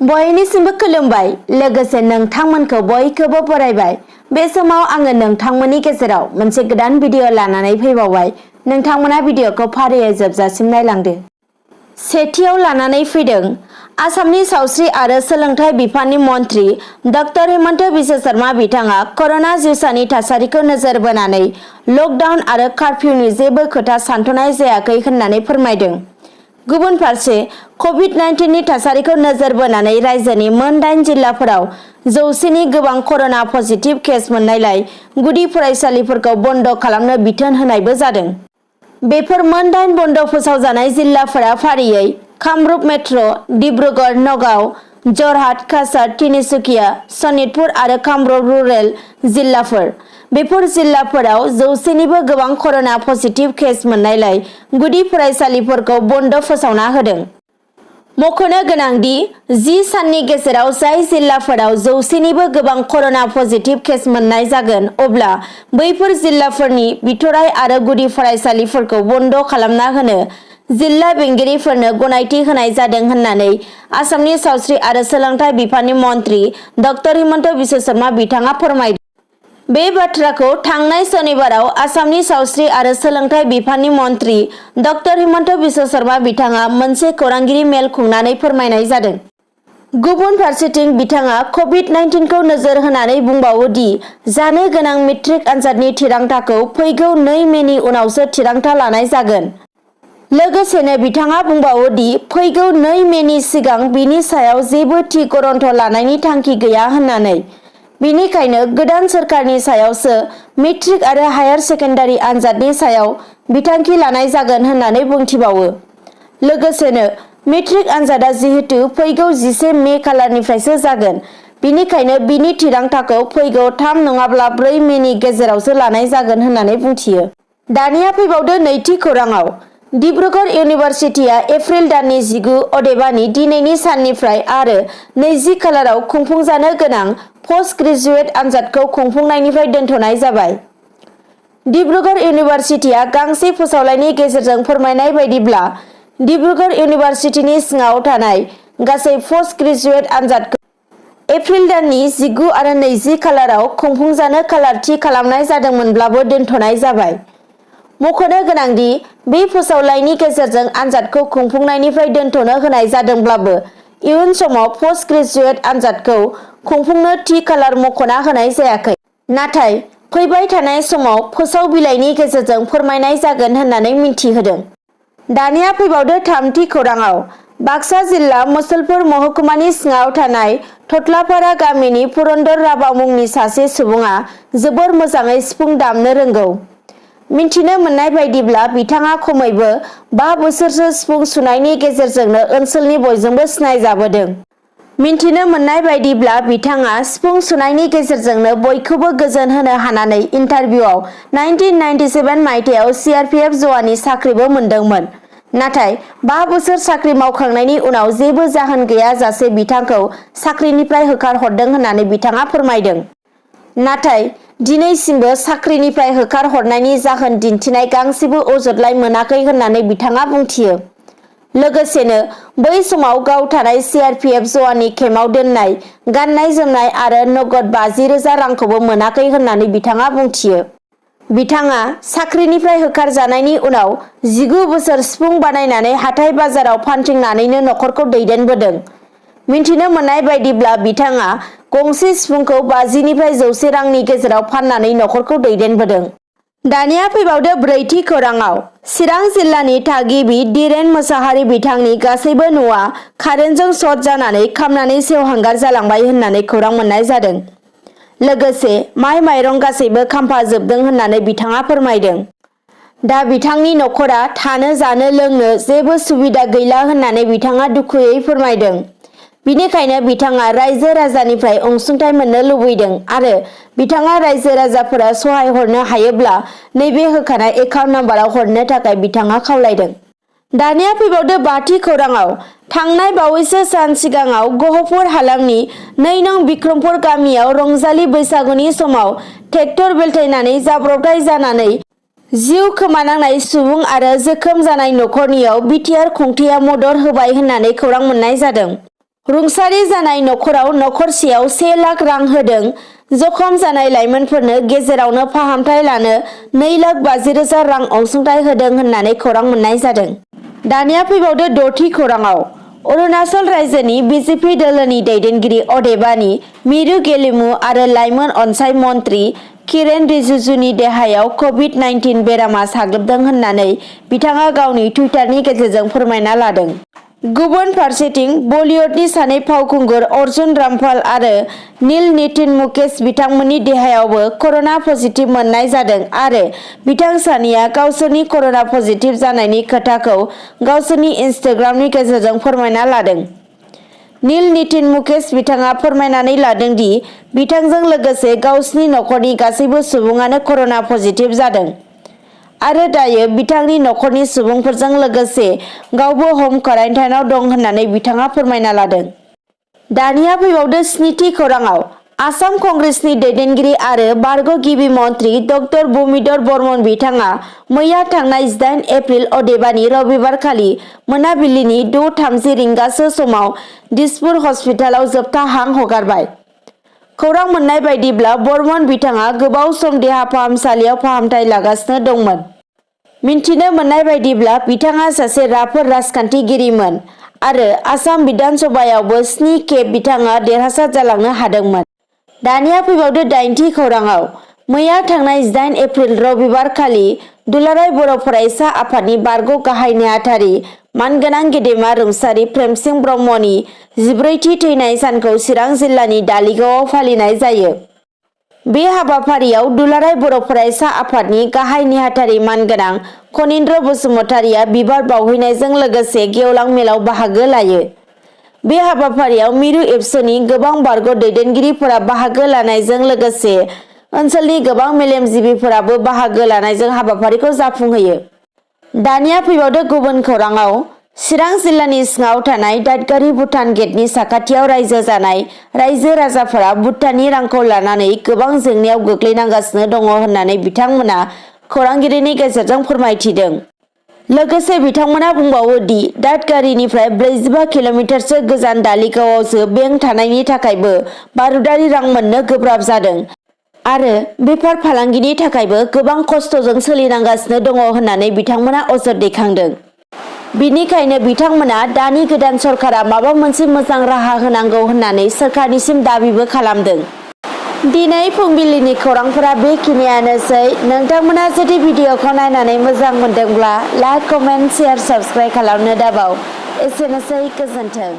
बयनिसिमबो खुलुमबाय लोगोसे नोंथांमोनखौ बयखौबो बरायबाय। बे समाव आङो नोंथांमोननि गेजेराव मोनसे गोदान भिडिअ लानानै फैबावबाय। नोंथांमोना भिडिअखौ फारियै जोबजासिम नायलांदो। सेथियाव लानानै फैदों आसामनि सावस्रि आरो सोलोंथाइ बिफाननि मन्थ्रि डक्टर हिमन्त बिश्व शर्मा बिथाङा कर'ना जिउसानि थासारिखौ नोजोर बोनानै लकडाउन आरो कार्फ्युनि जेबो खोथा सानथ'नाय जायाखै होननानै फोरमायदों। गुबुन फारसे कभिड-19 नि थासारिखौ नोजोर बोनानै रायजोनि मोन 8 जिल्लाफोराव 100नि गोबां कर'ना पजिटिभ केस मोननायलाय गुदि फरायसालिफोरखौ बन्द खालामनो बिथोन होनायबो जादों। बेफोर मोन 8 बन्द फोसावजानाय जिल्लाफोरा फारियै कामरुप मेट्र, डिब्रुगड़, नगाव, जरहाट, काछार, तिनिसुकिया, सनितपुर आरो कामरुप रुरेल जिल्लाफोर। बेफोर जिल्लाफोराव 100निबो गोबां कर'ना पजिटिभ केस मोननायलाय गुदि फरायसालिफोरखौ बन्द फोसावना होदों। मख'नो गोनांदि 10 साननि गेजेराव जाय जिल्लाफोराव 100निबो गोबां कर'ना पजिटिभ केस मोननाय जागोन अब्ला बैफोर जिल्लाफोरनि बिथराइ आरो गुदि फरायसालिफोरखौ बन्द खालामना होनो जिल्ला बेंगिरिफोरनो गनायथि होनाय जादों होननानै आसामनि सावस्रि आरो सोलोंथाइ बिफाननि मन्थ्रि डक्टर हिमन्त बिश्व शर्मा बिथाङा फोरमायदों। बे बाथ्राखौ थांनाय सनिबाराव आसामनि सावस्रि आरो सोलोंथाइ बिफाननि मन्थ्रि डक्टर हिमन्त बिश्व शर्मा बिथाङा मोनसे खौरांगिरि मेल खुंनानै फोरमायनाय जादों। गुबुन फारसेथिं बिथाङा कभिड-19 खौ नोजोर होनानै बुंबावो दि जानो गोनां मेट्रिक आनजादनि थिरांथाखौ फैगौ 2 मेनि उनावसो थिरांथा लानाय जागोन। लोगोसेनो बिथाङा बुंबावो दि फैगौ 2 मेनि सिगां बिनि सायाव जेबो थि गरन्थ लानायनि थांखि गैया होननानै। बेनिखायनो गोदान सोरखारनि सायावसो मेट्रिक आरो हायार सेकेन्डारि आनजादनि सायाव बिथांखि लानाय जागोन होननानै बुंथिबावो। लोगोसेनो मेट्रिक आनजादा जिहेतु फैगौ 11 मे खालारनिफ्रायसो जागोन, बेनिखायनो बिनि थिरांथाखौ फैगौ 3 नङाब्ला 4 मेनि गेजेरावसो लानाय जागोन होननानै बुंथियो। दानिया फैबावदो नैथि खौराङाव। डिब्रुगड़ इउनिभार्सिटिया एप्रिल दाननि 19 अदेबानि दिनैनि साननिफ्राय आरो 20 खालाराव खुंफुंजानो गोनां पस्ट ग्रेजुएट आनजादखौ खुंफुंनायनिफ्राय दोनथ'नाय जाबाय। डिब्रुगड़ इउनिभार्सिटिया गांसे फोसावलाइनि गेजेरजों फोरमायनाय बायदिब्ला डिब्रुगड़ इउनिभार्सिटिनि सिङाव थानाय गासै पस्ट ग्रेजुएट आनजादखौ एप्रिल दाननि 19 आरो 20 खालाराव खुंफुंजानो खालार थि खालामनाय जादोंमोनब्लाबो दोनथ'नाय जाबाय। मख'नो गोनांदि बे फोसावलाइनि गेजेरजों आनजादखौ खुंफुंनायनिफ्राय दोनथ'नो होनाय जादोंब्लाबो इयुन समाव पस्ट ग्रेजुएट आनजादखौ खुंफुंनो थि खालार मख'ना होनाय जायाखै। नाथाय फैबाय थानाय समाव फोसाव बिलाइनि गेजेरजों फोरमायनाय जागोन होननानै मिन्थिहोदों। दानिया फैबावदो थामथि खौराङाव। बाक्सा जिल्ला मुसलपुर महकुमानि सिङाव थानाय थथलापारा गामिनि पुरन्दर राभा मुंनि सासे सुबुङा जोबोर मोजाङै सिफुं दामनो रोंगौ। मिन्थिनो मोननाय बायदिब्ला बिथाङा खमैबो 5 बोसोरसो सिफुं सुनायनि गेजेरजोंनो ओनसोलनि बयजोंबो सिनायजाबोदों। मिन्थिनो मोननाय बायदिब्ला बिथाङा सिफुं सुनायनि गेजेरजोंनो बयखौबो गोजोन होनो हानानै इन्टारभिउआव 1997 मायथाइयाव CRPF जवाननि साख्रिबो मोनदोंमोन। नाथाय 5 बोसोर साख्रि मावखांनायनि उनाव जेबो जाहोन गैयाजासे बिथांखौ साख्रिनिफ्राय होखारहरदों होननानै बिथाङा फोरमायदों। नाथाय दिनैसिमबो साख्रिनिफ्राय होखारहरनायनि जाहोन दिन्थिनाय गांसेबो अजदलाइ मोनाखै होननानै बिथाङा बुंथियो। लोगोसेनो बै समाव गाव थानाय CRPF जवाननि केम्पआव दोननाय गाननाय जोमनाय आरो नगद 50,000 रांखौबो मोनाखै होननानै बिथाङा बुंथियो। बिथाङा साख्रिनिफ्राय होखारजानायनि उनाव 19 बोसोर सिफुं बानायनानै हाथाय बाजाराव फानथिंनानैनो नखरखौ दैदेनबोदों। मिन्थिनो मोननाय बायदिब्ला बिथाङा गंसे सिफुंखौ 50 निफ्राय 100 रांनि गेजेराव फाननानै नखरखौ दैदेनबोदों। दानिया फैबावदो ब्रैथि खौराङाव। चिरां जिल्लानि थागिबि धीरेन मोसाहारि बिथांनि गासैबो न'आ कारेन्टजों सर्ट जानानै खामनानै सेवहांगार जालांबाय होननानै खौरां मोननाय जादों। लोगोसे माइ माइरं गासैबो खामफाजोबदों होननानै बिथाङा फोरमायदों। दा बिथांनि नखरा थानो जानो लोंनो जेबो सुबिदा गैला होननानै बिथाङा दुखुयै फोरमायदों। बिनिखायनो बिथाङा रायजो राजानिफ्राय अनसुंथाइ मोननो लुबैदों आरो बिथाङा रायजो राजाफोरा सहाय हरनो हायोब्ला नैबे होखानाय एकाउन्ट नाम्बाराव हरनो थाखाय बिथाङा खावलायदों। दानिया फैबावदो बाथि खौराङाव। थांनाय बावैसो सान सिगाङाव गहपुर हालामनि 2 नं बिक्रमपुर गामियाव रंजालि बैसागुनि समाव ट्रेक्टर बेलथायनानै जाब्रबथाय जानानै जिउ खोमानांनाय सुबुं आरो जोखोम जानाय नखरनियाव बिटिआर खुंथाया मदद होबाय होननानै खौरां मोननाय जादों। रुंसारि जानाय नखराव नखरसेयाव 1 लाख रां होदों। जखम जानाय लाइमोनफोरनो गेजेरावनो फाहामथाय लानो 2,50,000 रां अनसुंथाइ होदों होननानै खौरां मोननाय जादों। दानिया फैबावदो द'थि खौराङाव। अरुणाचल रायजोनि बिजेपि दोलोनि दैदेनगिरि अदेबानि मिरु गेलेमु आरो लाइमोन अनसाय मन्त्रि किरेन रिजिजुनि देहायाव कभिड-19 बेरामा साग्लोबदों होननानै बिथाङा गावनि टुइटारनि गेजेरजों फोरमायना लादों। गुबुन फारसेथिं बलिउडनि सानै फावखुंगुर अर्जुन रामपाल आरो नील नितिन मुकेश बिथांमोननि देहायावबो कर'ना पजिटिभ मोननाय जादों आरो बिथां सानैया गावसोरनि कर'ना पजिटिभ जानायनि खोथाखौ गावसोरनि इन्स्टाग्रामनि गेजेरजों फोरमायना लादों। नील नितिन मुकेश बिथाङा फोरमायनानै लादों दि बिथांजों लोगोसे गावसिनि नखरनि गासैबो सुबुङानो कर'ना पजिटिभ जादों आरो दायो बिथांनि नखरनि सुबुंफोरजों लोगोसे गावबो हम क्वारेन्टाइनआव दं होननानै बिथाङा फोरमायना लादों। दानिया फैबावदो स्निथि खौराङाव। आसाम कंग्रेसनि दैदेनगिरि आरो बारग' गिबि मन्त्रि डक्टर भुमिधर बर्मन बिथाङा मैया थांनाय 18 एप्रिल अदेबानि रबिबारखालि मोनाबिलिनि 6:30 रिंगासो समाव दिसपुर हस्पिटालाव जोबथा हां हगारबाय। खौरां मोननाय बायदिब्ला बर्मन बिथाङा गोबाव सम देहा फाहामसालियाव फाहामथाय लागासिनो दंमोन। मिन्थिनो मोननाय बायदिब्ला बिथाङा सासे राफोद राजखान्थिगिरिमोन आरो आसाम बिधान सभायावबो 7 खेब बिथाङा देरहासार जालांनो हादोंमोन। दानिया फैबावदो 8थि खौराङाव। मैया थांनाय 18 एप्रिल रबिबार खालि दुलाराय बर' फरायसा आफादनि बारग' गाहाय नेहाथारि मानगोनां गेदेमा रुंसारि प्रेमसिं ब्रह्मनि 14थि थैनाय सानखौ चिरां जिल्लानि दालिगावआव फालिनाय जायो। बे हाबाफारियाव दुलाराय बर' फरायसा आफादनि गाहाय नेहाथारि मानगोनां खनिन्द्र बसुमतारिया बिबार बावहैनायजों लोगोसे गेवलां मेलाव बाहागो लायो। बे हाबाफारियाव मिरु एबसुनि गोबां बारग' दैदेनगिरिफोरा बाहागो लानायजों लोगोसे ओनसोलनि गोबां मेलेमजिबिफोराबो बाहागो लानायजों हाबाफारिखौ जाफुंहोयो। दानिया फैबावदो गुबुन खौराङाव। चिरां जिल्लानि सिङाव थानाय दादगारि भुटान गेटनि साखाथियाव रायजो जानाय रायजो राजाफोरा भुटाननि रांखौ लानानै गोबां जेंनायाव गोग्लैनांगासिनो दङ होननानै बिथांमोना खौरांगिरिनि गेजेरजों फोरमायथिदों। लोगोसे बिथांमोना बुंबावो दि दादगारिनिफ्राय 45 किल'मिटारसो गोजान दालिगावआवसो बेंक थानायनि थाखायबो भारतारि रां मोननो गोब्राब जादों आरो बेफार फालांगिनि थाखायबो गोबां खस्थ'जों सोलिनांगासिनो दङ होननानै बिथांमोना अजद दैखांदों। बिनिखायनो बिथांमोना दानि गोदान सरकारा माबा मोनसे मोजां राहा होनांगौ होननानै सोरखारनिसिम दाबिबो खालामदों। दिनै फुंबिलिनि खौरांफोरा बेखिनियानोसै। नोंथांमोना जुदि भिडिअखौ नायनानै मोजां मोनदोंब्ला लाइक, कमेन्ट, शेयार, साबस्क्राइब खालामनो दाबाव। एसेनोसै, गोजोन्थों।